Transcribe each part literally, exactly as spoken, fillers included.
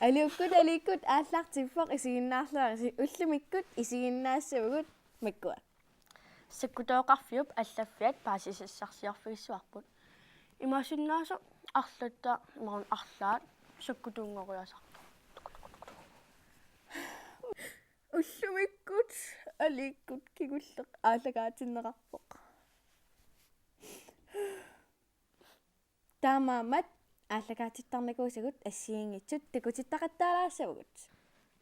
Aliukkut aliikkut aallartippoq isiginnaarluarisi, ullumikkut isiginnaassavagut makkua. Sakkutooqarfiup allaffiat paasisassarsiorfigissavarput. Imaassinnaasoq arlatta imaluunniit arlaat sakkutuunngoriasaartoq. Ullumikkut aliikkut kingulleq aallakaatinneqarpoq. Taamaammat aallakaatittarnikuusagut assigiinngitsut takutittaqattaalaassavagut.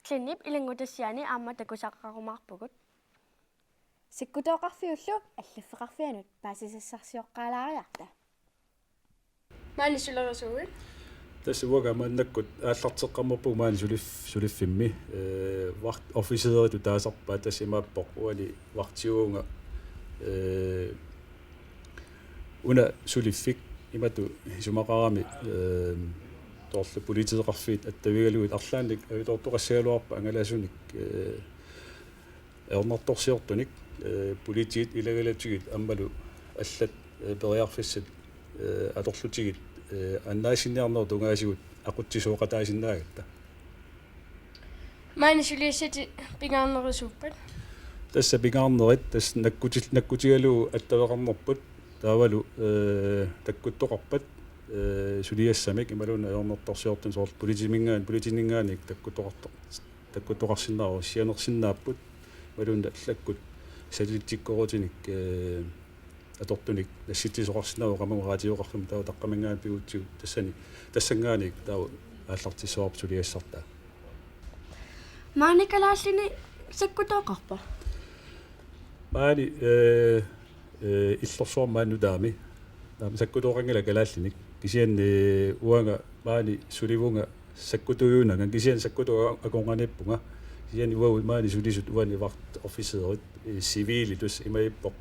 Klimp ilanngutassiaani aamma takusaqarumaarpugut. Sakkutooqarfiullu allaffeqarfianut paasisassarsioqqaalaariarta. Maani sulerisuuit? Tassa uanga maannakkut aallarteqqammerpugut maani sulif-, suliffimmi, ee, vagt-, officeritut taasarpaat, tassa imaappoq uani vagtiuvunga, ee, una suliffik imatut isumaqarami, ee, soorlu politeeqarfiit attavigalugit arlaannik ajutoortoqassagaluarpat angalasunik, ee, ajornartorsiortunik, ee, politiit ilagalutigit aammalu allat, ee, periarfissat, ee, atorlutigit, ee, annaasinniarnerup tungaasigut aqutsisooqataasinnaagatta. Maani suliassatit pingaarnerisuuppat? Tassa pingaarnerit, tassa nakkutil-, nakkutigalugu attaveqarnerput, taavalu, ee, takkuttoqarpat, ee, suliassamik imaluunniit ajornartorsiortunik soorlu politiminngaanniit, politininngaanniit takkuttoqartoq. Takkuttoqarsinnaavoq, sianersinnaapput, imaluunniit allakkut satellittikkoorutinik, ee, atortunik nassitsisoqarsinnaavoq, qamugaq raatioqarfimmi taava taqqaminngaanniit pigutsigu, tassani, tassanngaanniit taava aallartissavarput suliassartaa. Maani kalaallinik sakkutooqarpa? Maani, ee, ee, illorsuarmi maani nutaami. Taama sakkutooqanngilaq kalaallinik. Kisianni, ee, uanga maani sulivunga sakkutuujuunanga, kisianni sakkutuut akornanniippunga. Kisianni uagut maani sulisut uani vagt-, officerit, ee, civilit tassa imaappoq,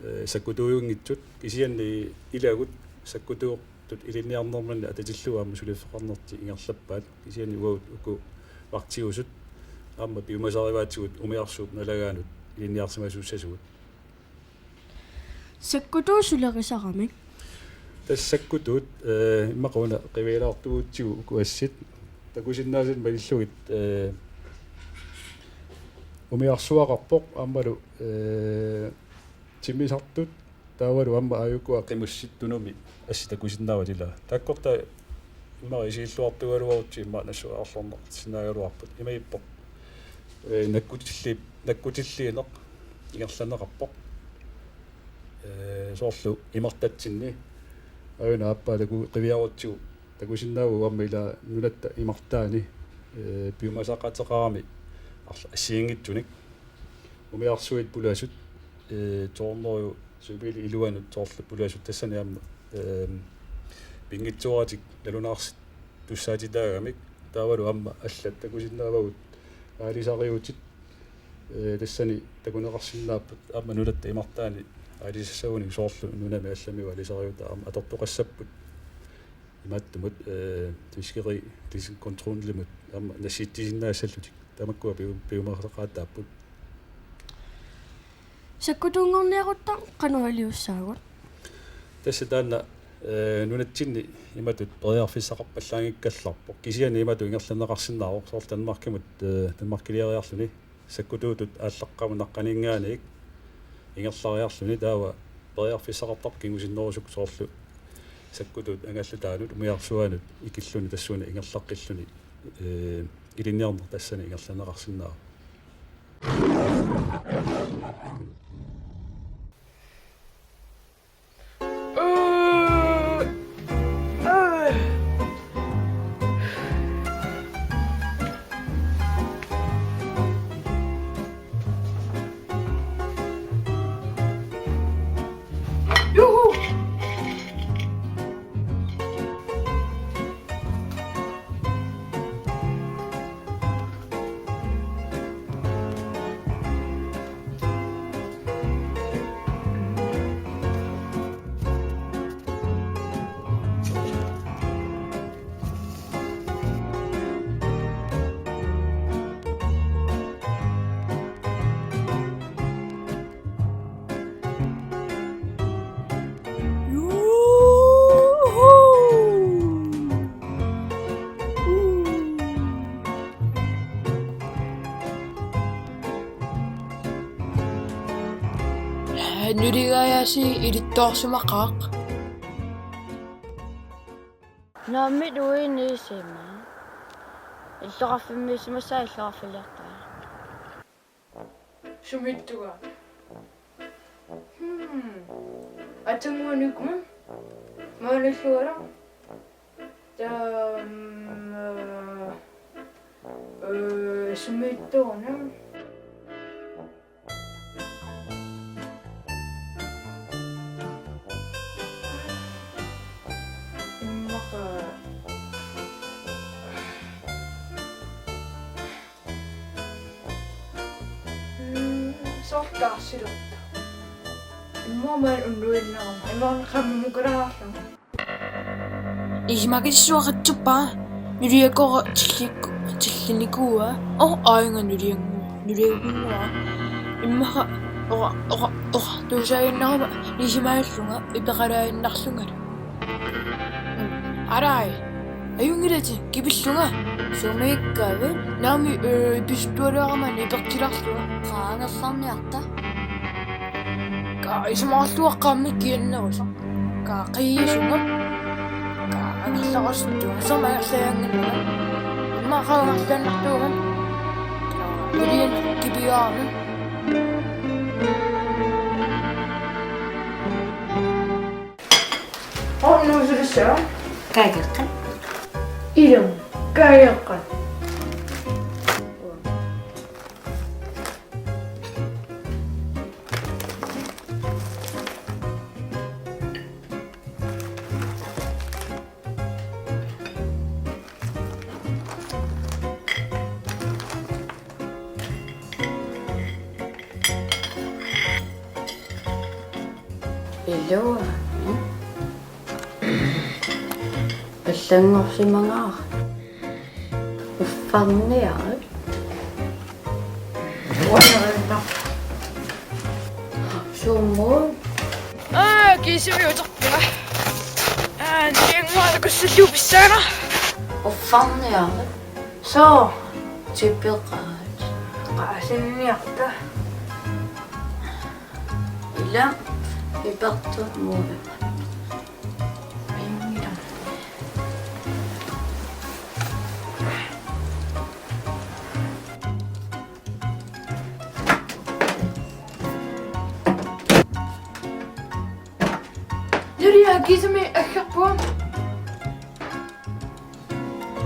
ee, sakkutuujunngitsut. Kisianni ilagut sakkutuut ilinniarnerminni atatillugu aamma suliffeqarnertik ingerlappaat. Kisianni uagut uku vagtiusut aamma piumasarivaatigut umiarsuup nalagaanut ilinniarsimasuussasugut. Sakkutuut sulerisaramik? Tassa sakkutuut, ee, immaqa una qivialaartugutsigu uku assit. Takusinnaasatit malillugit, ee, umiarsuaqarpoq aammalu, ee, timmisartut taavalu aamma aajukua qimussittunumi assit takusinnaavat ila. Taakkorta immaqa isigilluartuugaluarutsigit immaqa nassuiarlorneqarsinnaagaluarput. Imaappoq, ee, nakkutilli-, nakkutilliineq ingerlanneqarpoq. Ee, soorlu imartatsinni aajuna aappaa taku-, qiviarutsigu takusinnaavagut aamma ila nunatta imartaani, ee, piumasaqaateqarami arla-, assigiinngitsunik. Umiarsuit pulasut, ee, toorneruju supiili iluanut soorlu pulasut tassani aamma, ee, pinngitsooratik nalunaarsittussaatitaagamik, taavalu aamma allat takusinnaavagut aalisariutit, ee, tassani takuneqarsinnaapput aamma nunatta imartaani aalisassagunik soorlu nunami allamiut aalisariutaa aamma atortoqassapput. Imaattumut, ee, fiskerikontrollimut aamma nassitsisinnaassallutik. Tamakkua piu-, piumasaqaataapput. Sakkutuunngorniarutta qanoq iliussaagut? Tassa taanna, ee, nunatsinni imatut periarfissaqarpallaanngikkallarpoq. Kisianni imatut ingerlanneqarsinnaavoq soorlu Danmarkimut, ee, Danmarkiliariarluni. Sakkutuutut aallaqqamut naqqaninngaanniit ingerlariarluni taava periarfissaqartarpoq kingusinnerusukkut soorlu sakkutuut angallataanut umiarsuaanut ikilluni tassuuna ingerlaqqilluni, ee, ilinniarneq tassani ingerlanneqarsinnaavoq. Nuligajaasi ilittoorsimaqaaq. Naamik uinisima. Illoqarfimmiissimassaaq illoqarfiliartaa. Sumiittugaa. Hmm. Atunguunikuma. Maanilluara. Taam, eh, eh, sumiittuuna. Immaqa. Mm, soorlu taarsilerpoq. Immaqa maani unnuinnarama. Immaqa qammukaraarlunga. Nisimaqissuaqatsuppaa nuliakkora tillik-, tillinikuua. Oh, aajuna nulianngu-, nuliannguara. Immaqa oqa-, oqa-, oqartuusaaginnarama nisimaallunga ipeqalaaginnarlungalu. Arai, ajunngilatit kipillunga. Sumiikkavit? Naamik, eh, pisuttualaarama ipertilaarlunga. Qaangerlarniarta. Kaa isumaqarluaqqaammi kiannerusoq. Kaa qiiasunga. Kaa angerlarusuttunga. Sumik angerlajaannginnama. Immaqa angerlaannartuugama. Ilian kipiaarami. Ornuusulissaa. Kaageqqat. Ilum. Kaageqqat. Ilua. Allanngorsimagaara. Uffarniarit. Suumut. Aa, kiisami uterpia. Aa, nianguara kussallugu pissaana. Uffarniarit. Soo. Tipeqaat. Qaasinniarta. Ila ipertut muuli. Nulia kiisami aggerpunga.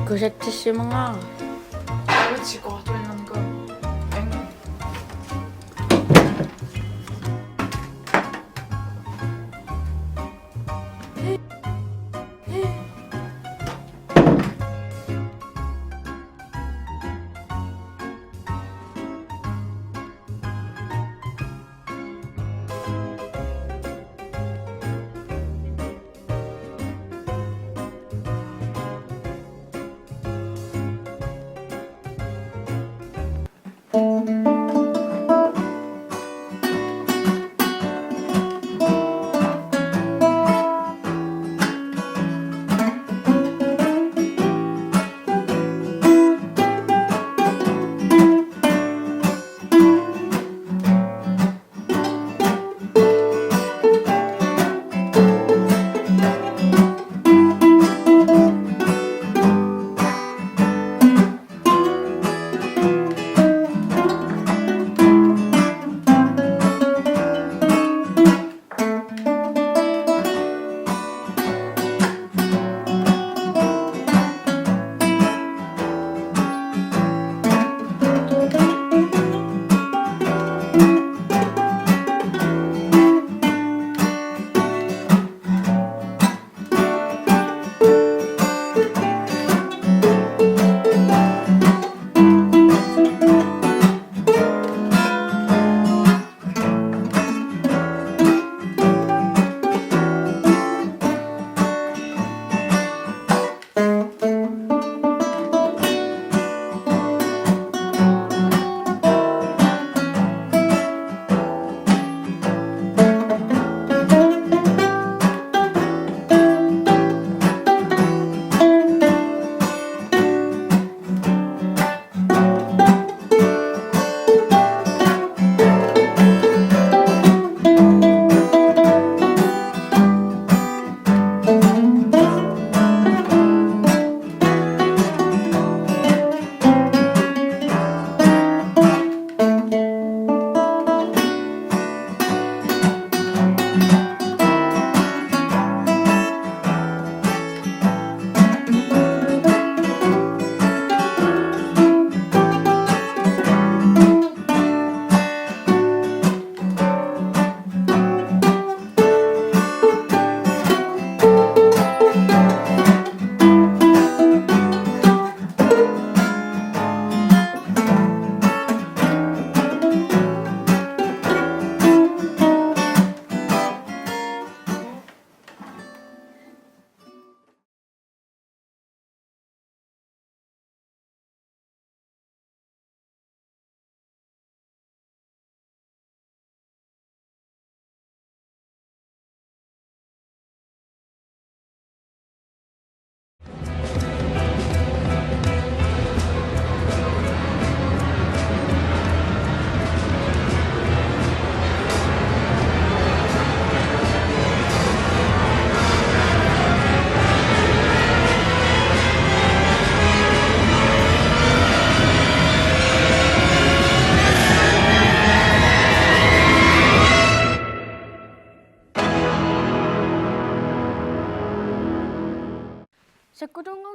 Kusatsissimagaara. Utsikortuinnarnikuuvoq. Ang.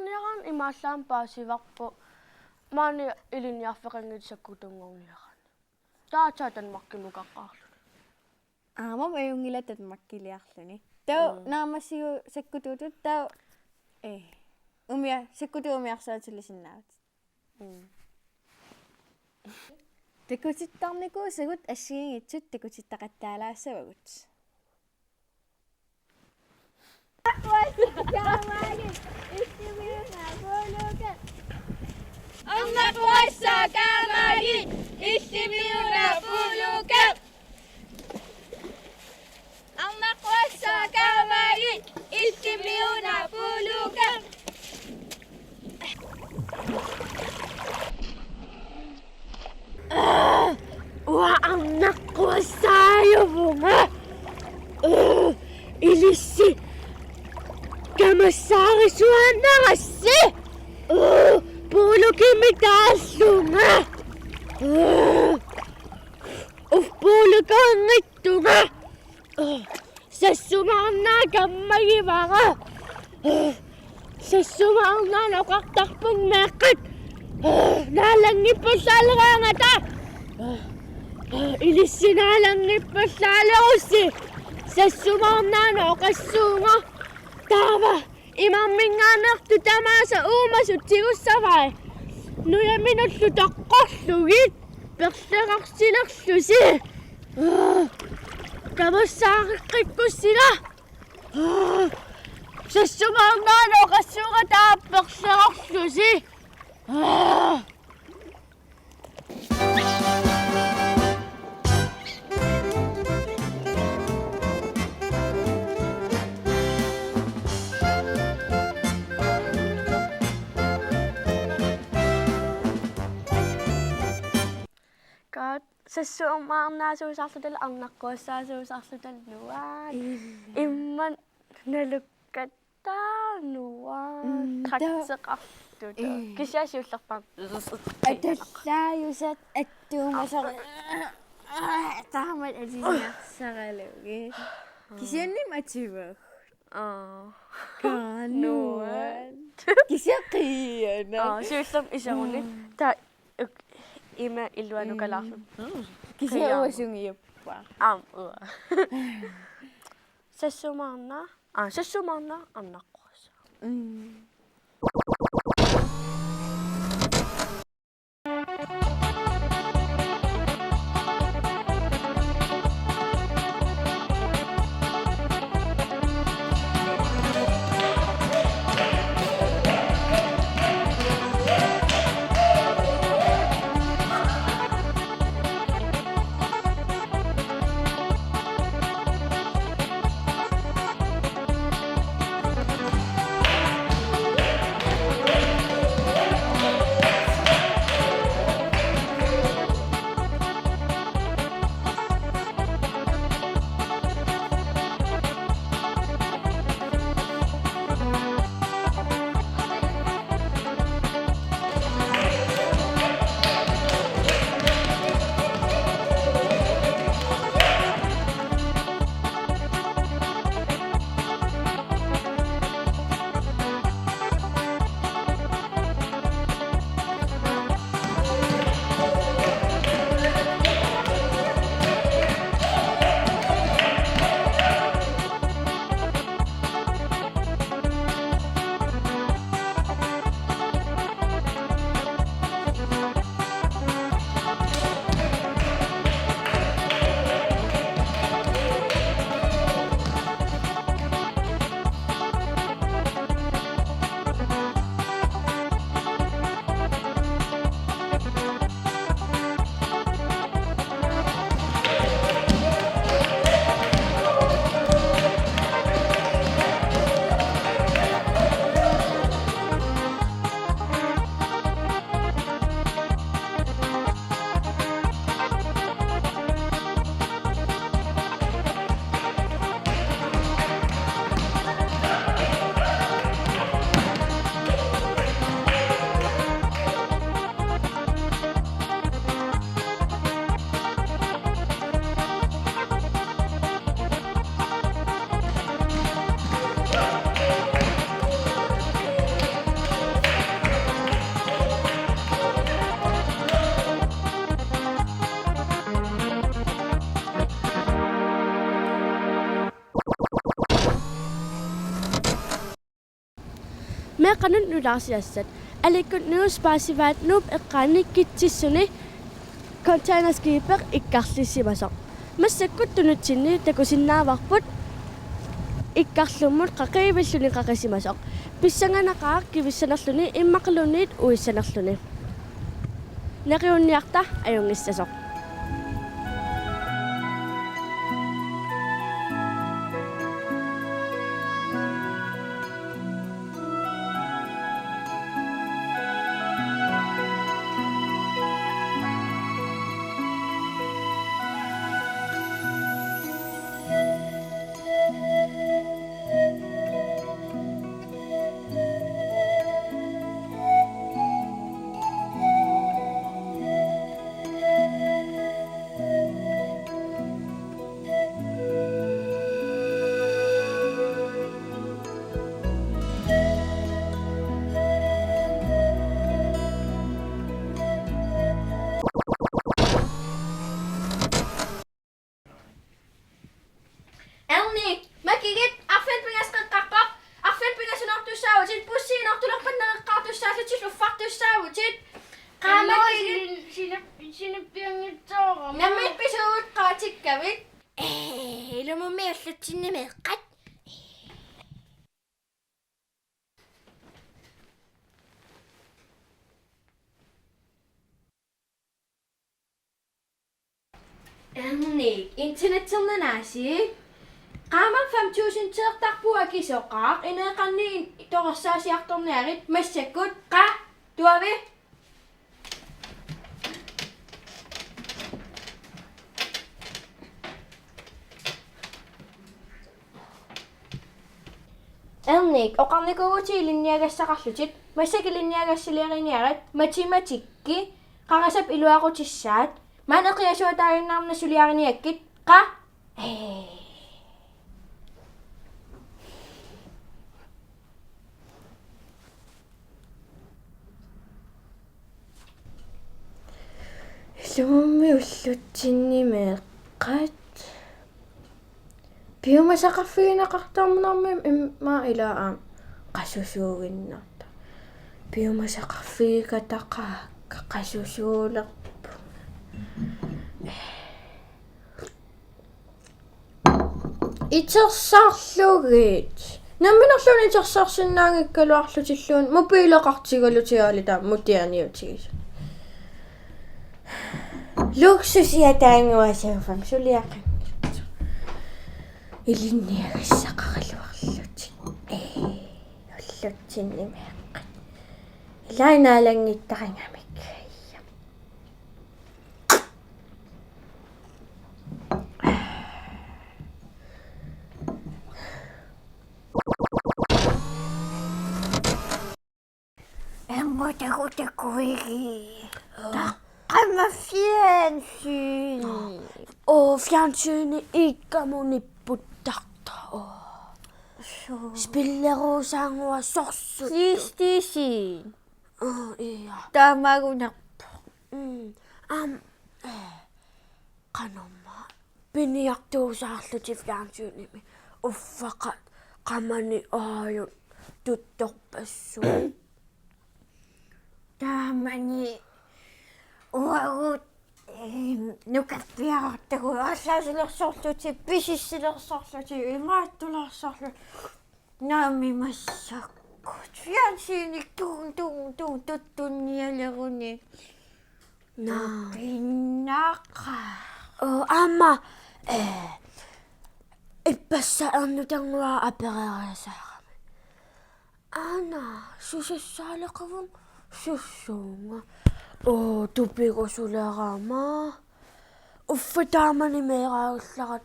Niaran imaallaat paasivarput maani ilinniarfeqanngitsut sakkutuunngorniaraanni. Taava Danmarkimukaqqaarluni. Aamma ajunngilaq Danmarkiliarluni. Taava Mm. naammassigut sakkutuutut taava, eh, umia-, sakkutuut umiarsuaatilisinnaavatit. Mm. Takutittarnikuusagut assigiinngitsut takutittaqattaalaassavagut. Arnaq quassaa kaammaagit, illimmi una puulukkap. Arnaq quassaa kaammaagit, illimmi una puulukkap. Aa, uanga arnaq quassaajuvunga. Aa, ilissi kamassaarisuaannarassi. Aa, puulukkimi taallunga. Aa, uf, puulukkuunngitsunga. Sassumaarnaa kammagivara. Sassumaarnaat oqartarpunga meeqqat naalanngippallaaleraangata. Ilissi naalanngippallaalerussi. Sassumaarnaanut oqassuunga. Taava imarminngaanneersut tamaasa uumasut tigussavai. Nujaminullu toqqorlugit perlerarsilerlusi. Kamassaareqqikkussinga. Sassumaarnaanut oqassuunga taava perlerarlusi. Kaat, sassumaarnaasuusarluta arnaq quassaasuusarluta nuaat. Illa. Immaqa nalukkat Taava nuaat. Mm, taava. Trakteqarluta. Ee. Kisianni siullerpaamik. Atallaajusat attuumasara. Taama alinniarsaralugit. Kisianni mativagut. Aa. Kaa nuaat. Nuaat. Kisianni qiianaq. Aa, siullermik iseruni. Mm. Taava uk-, ima iluanukalaarlu. Mm. Kisianni qiianaq. Uanga sungiuppa. Aamma uanga. Sassumaarnaq. Aa, sassumaarnaq arnaq quassaa. Mm. Qanoq nulaarsiassat. Aliikkut Nuup paasivaat Nuup eqqaani Kitsissuni containerskibip ikkarlissimasoq. Massakkut tunutsinni takusinnaavarput ikkarlummut qaqiivilluni qaqisimasoq. Pissanganaqaaq kivissanerluni immaqaluunniit uissanerluni. Neriunniarta ajunngissasoq. Ernik, Makigit, arfineq-pingasut qeqqarpoq, arfineq-pingasunoortussaavutit, bussiinortulerpannereqqaartussaallutit, uffartussaavutit. Qaamagigit. Sina, sina, sina pianngitsoorama. Nammineq pisugut qaatikkavit. Ee, ilumummi ullutsinni meeqqat. Ernik, internetsinni naasiit. Qaammat fem tusindeertarpugut akisoqaaq, ineeqanni torersaasiartorniarit massakkut, qaa, tuavi? Ernik, oqarnikuuvutit ilinniagassaqarlutit, massakkut ilinniagassalioriniarit, matematikki, qarasap iluaqutissaat, maani qiasuataaginnarneq suliariniakkit, qaa? Ee. Ilumummi ullutsinni meeqqat. Piumasaqarfigineqartarnermi immaqa ilaa aamma qasusuuginnartarpoq. Piumasaqarfigikataqaakka qasusuulerpunga. Itersarlugit. Namminerluunniit itersarsinnaanngikkaluarlutilluunniit mobileqartigalutit aali taama mutianiutigisut. Luksusia taanguasauvam suliaqanngitsoq. Ilinniagassaqaraluarlutit. Ee, ullutsinni meeqqat. Ilaa naalanngittarigamik. Angutagut takuigi. Taqqama fjernsyni. Oo, fjernsyni ikkamut nipputtartoq. Oo. Suu. Spillerusaannguaq sorsut. PlayStation. Oo, ia. Taamaagunerpoq. Mm. Aamma, ee, qanormaa. Piniartuusaarlutik fjernsynimi. Uffa qa-, qamani aajuna tuttorpassuit. Taamani uagut, em, nukappiarartagut aallaasilersorlutik, pisissilersorlutik, imaattulersorlutik. Naamik massakkut fjernsyni tuun, tuun, tuun tuttunnialeruni. Naa. Naapinnaqa. Oo, aamma, ee, ippassaq ernutannguaq apereeriasaarami. Aana, susassaaleqavunga, sussuunga. Oo, tupigusulerama. Uffa taamani meeraagullarat,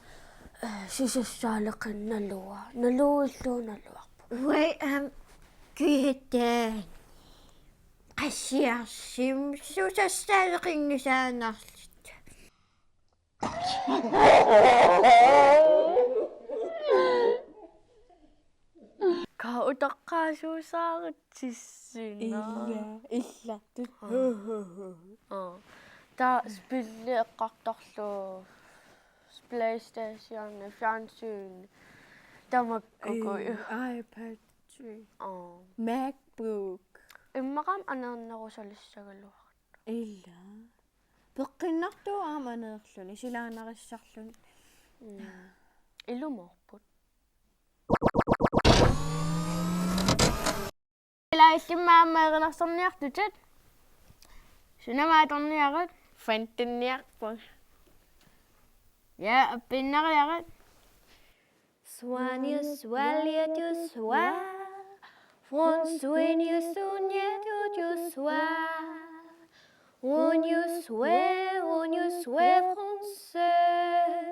ee, susassaaleqinnaluaq. Naluillugu naluarpoq. Uai, aamma, kiataan. Qassiarsim susassaaleqinngisaannarluta. Ka utaqqaasuusaarutissina. Illa, illartut. Aa. Aa. Taava spilli eqqartorlu PlayStation, fjernsyn, tamakkuuku. Ee, iPad. Aa. MacBook. Immaqa aamma aneernerusalissagaluartoq. Ila. Peqqinnartuuvoq aamma aneerluni, silaannarissarluni. Mm. Ilumoorput. Ila illimmi aamma erinarsorniartutit. Sunami atorniarit? Friendinniarpunga. Ja, appiinnariarit. Soigne, soigne, tu sois. François, soigne, tu, tu sois. On you swear, on you swear, François.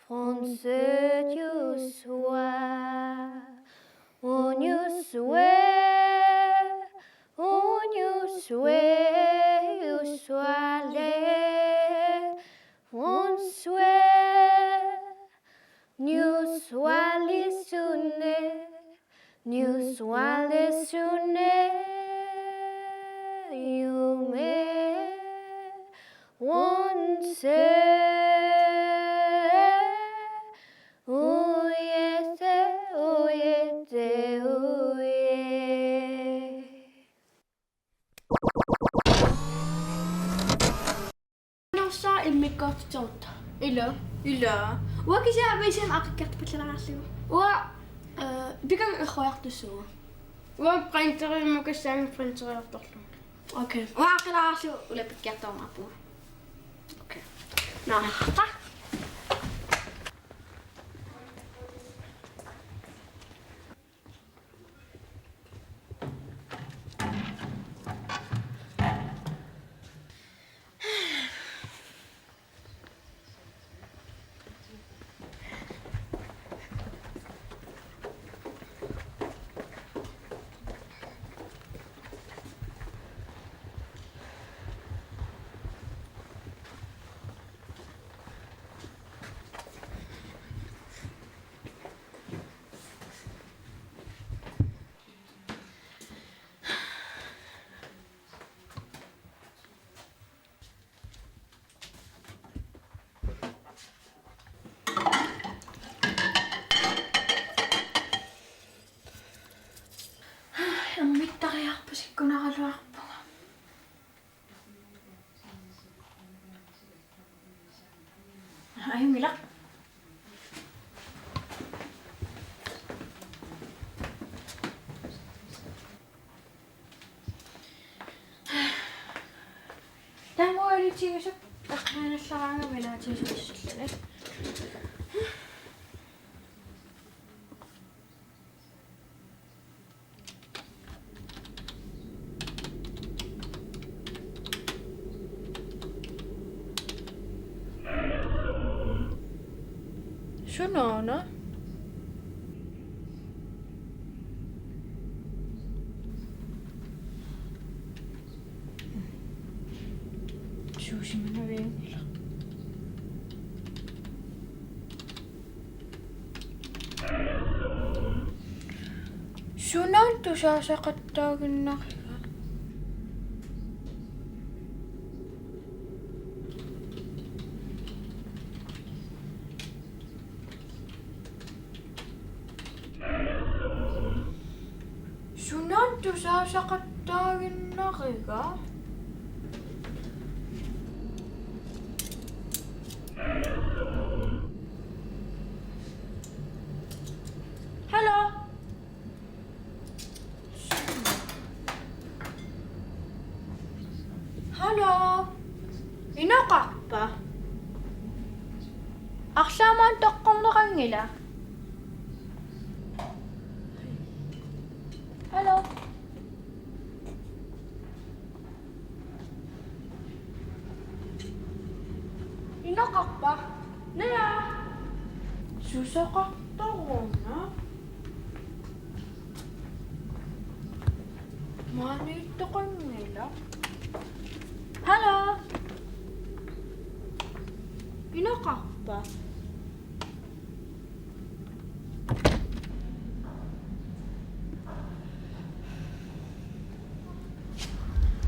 François, tu sois. On you swear, on you swear, you sois le François. New Swallow Sunday, New Swallow Sunday, you may once say, oh yes, eh, oh yes, eh, oh yes. Norsa immikkoortitserutta. Ila. Ila. Uanga kisianni aviisimi aqikkiartupallalaarlugu. Uanga, eh, pikani erruiartussuugut. Uanga printeriumakassaanga printeriartorlugu. Okay. Uanga aqilaarlugu ulapikkiartorumaarpugut. Okay. Nå. Ermittariarput, sikkunaraluarpunga. Ajunngilaq. Tamualitsigisup eqqaanallaraangama ilaatigisarsulluni. Sunaana? Suusimanavianngilaq. Sunaana tusaasaqattaaginnariga? Sunaana tusaasaqattaaginnariga? Hallo? Hallo? Inoqarpa? Arlaannik toqqorneqanngilaq. Hallo? Inoqarpa? Nala. Susoqartoruna? Maaniittoqanngilaq. Hallo? Inoqarpa?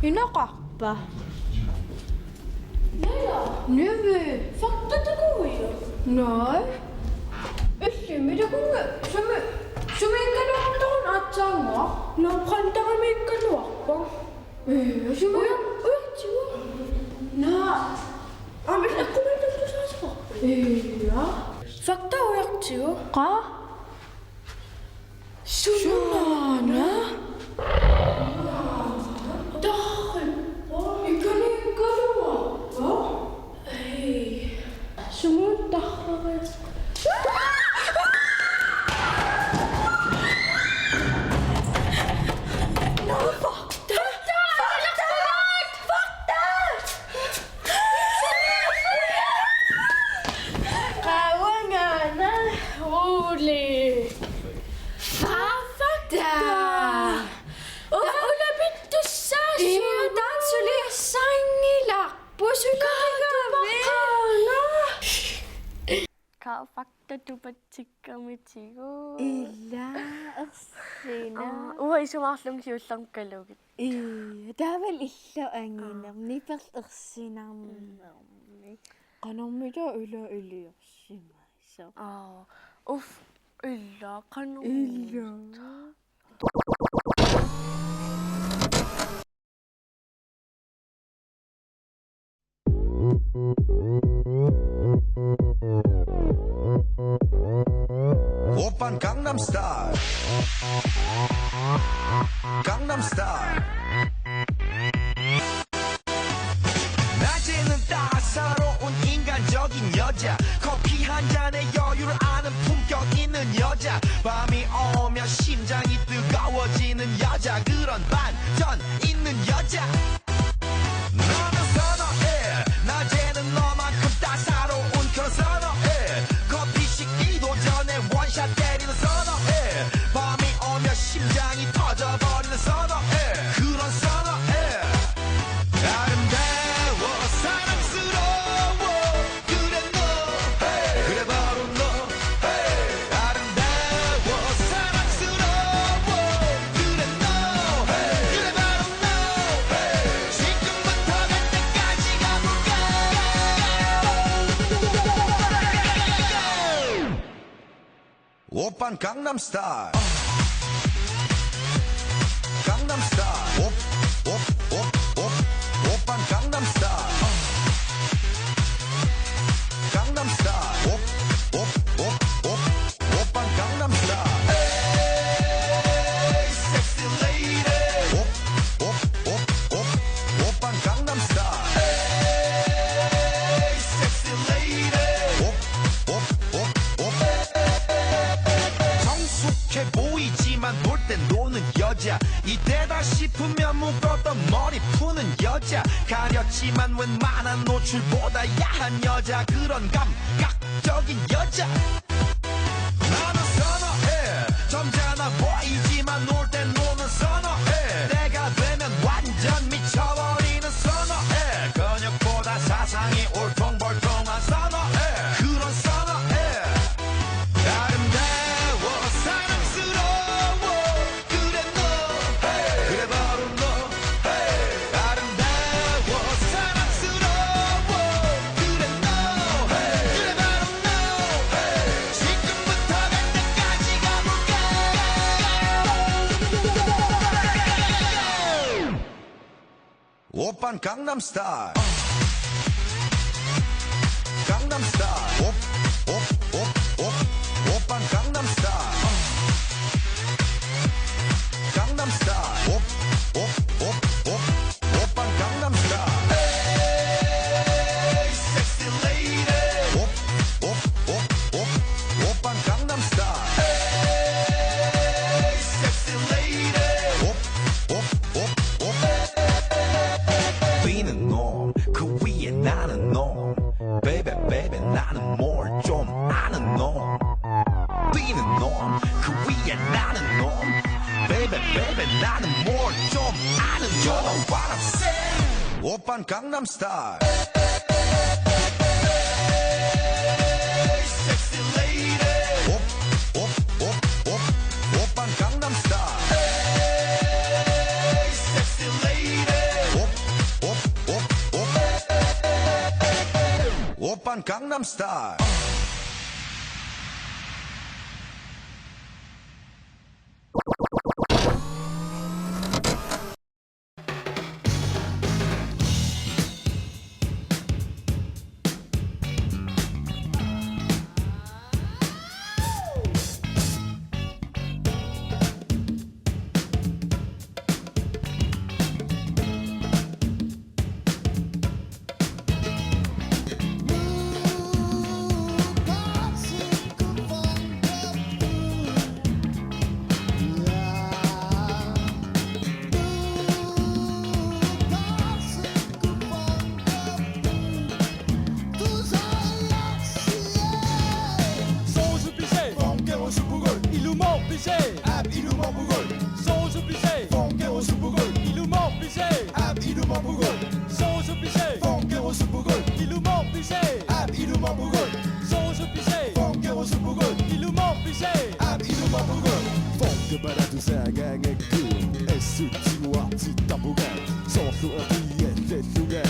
Inoqarpa? Nala. Nivi. Sortatakuuiu? Nej. Illimmi takunnga sumi, sumiikkaluartoruna aatsaat Taama, naa, qantaramiikkaluarpa? Ee, sumi. Uja-, ujartigu. Naa. Aamma eqqumiittussaassavarput. Ee, ja. Fakta ujartigu. Qaa? Sunaana? Tarrippa? Ikaniikkaluarpa? Ei. Sumut tarrari. No, fuck that! Fuck that! Fuck that! Qavangaana, Ole. Fuck that! Ulla, ulapittussaassuugut. Ii, taanna suliassaanngilaq. Pusukaagami. Kaa, fakta tupatsikkamitigu. Ila, ersina. Aa, uanga isumaqarlunga siullermik kalugit. Ii, taavalu illu anginermi, niperl ersinarnermi. Qanormita ila iliorsimasoq. Aa, uff, ila, qanormita. Ila. Oppan Gangnam Style. Gangnam Style. 낮에는 따사로운 인간적인 여자, 커피 한 잔에 여유를 아는 품격 있는 여자, 밤이 오면 심장이 뜨거워지는 여자, 그런 반전 있는 여자. 나는 선어해. 낮에는 너만큼 따사로운 그런 선어해. 커피 식기도 전에 원샷 때리는 선어해. 밤이 오면 심장이 터져버리는 선어해. 그런 선어해. 아름다워, 사랑스러워. 그래 너, 그래 바로 너. 아름다워, 사랑스러워. 그래 너, 그래 바로 너. 지금부터 갈 때까지 가볼까? 오빤 강남스타일. 강남스타일. 오, 오, 오, 오. 오빤 강남스타일. 강남스타일. 오, 오, 오, 오. 오빤 강남스타일. Hey, sexy lady. 오, 오, 오, 오. 오빤 강남스타일. Hey, sexy lady. 오, 오, 오, 오. 성숙해 보이지만 놀 땐 노는 여자. 이때다 싶으면 묶었던 머리 푸는 여자. 가렸지만 웬만한 노출보다 야한 여자. 그런 감각적인 여자. 나는 선어해. 점잖아 보이지만 놀 땐 노는 선어해. 때가 되면 완전 미쳐버리는 선어해. 근육보다 사상이 울퉁불퉁한 선어해. 그런 선어해. 아름다워, 사랑스러워. 그래 너, 그래 바로 너. 아름다워, 사랑스러워. 그래 너, 그래 바로 너. 지금부터 갈 때까지 가볼까? 오빤 강남스타일. 강남스타일. 오, 오, 오, 오. 오빤 강남스타일. 강남스타일. 오, 오, 오, 오. 오빤 강남스타일. Hey, sexy lady. 오, 오, 오, 오. 오빤 강남스타일. Hey, sexy lady. 오, 오, 오, 오. 뛰는 놈, 그 위에 나는 놈. Baby, baby, 나는 뭘 좀 아는 놈. 뛰는 놈, 그 위에 나는 놈. Baby, baby, 나는 뭘 좀 아는 놈. You know what I'm saying? 오빤 강남스타일. Hey, sexy lady. 오, 오, 오, 오. 오빤 강남스타일. Hey, sexy lady. 오, 오, 오, 오. 오빤 강남스타일. Ilumoorpugut, ilumoorpugut, aap ilumoorpugut. Soorusuppugut, funkerusuppugut, ilumoorpugut, aap ilumoorpugut. Funkebaratussaagaangakkut assut tiguartittarpunga, soorlu eqiallallunga,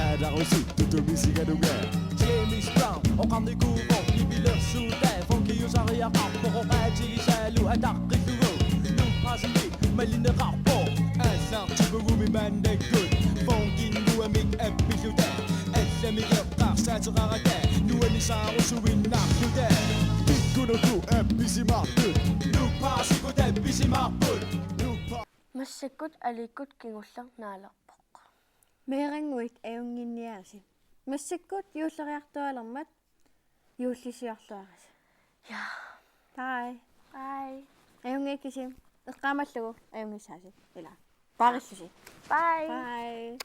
aalarusuttutut misigalunga. James Brown oqarnikuuvoq nipilersuutaa funkiusariaqarpoq, oqaatigisaalu ataqqillugu. Nuuk Parsimi malineqarpoq. Aallartipugummi maannakkut funkinguamik appilluta, allamigeqqarsaateqarata nuannisaarusuinnarluta. Pikkunukku appisimaartut, Nuuk Parsikut appisimaarput. Nuuk Pa- Massakkut aliikkut kingulleq naalerpoq. Meerannguit ajunnginniarisi. Massakkut juulleriartualermat juullisiorluarisi. Ja. Bye. Bye. Ajunngikkisi. Eqqaamallugu ajunngissaasi. Ila. Paarillusi. Bye. Bye.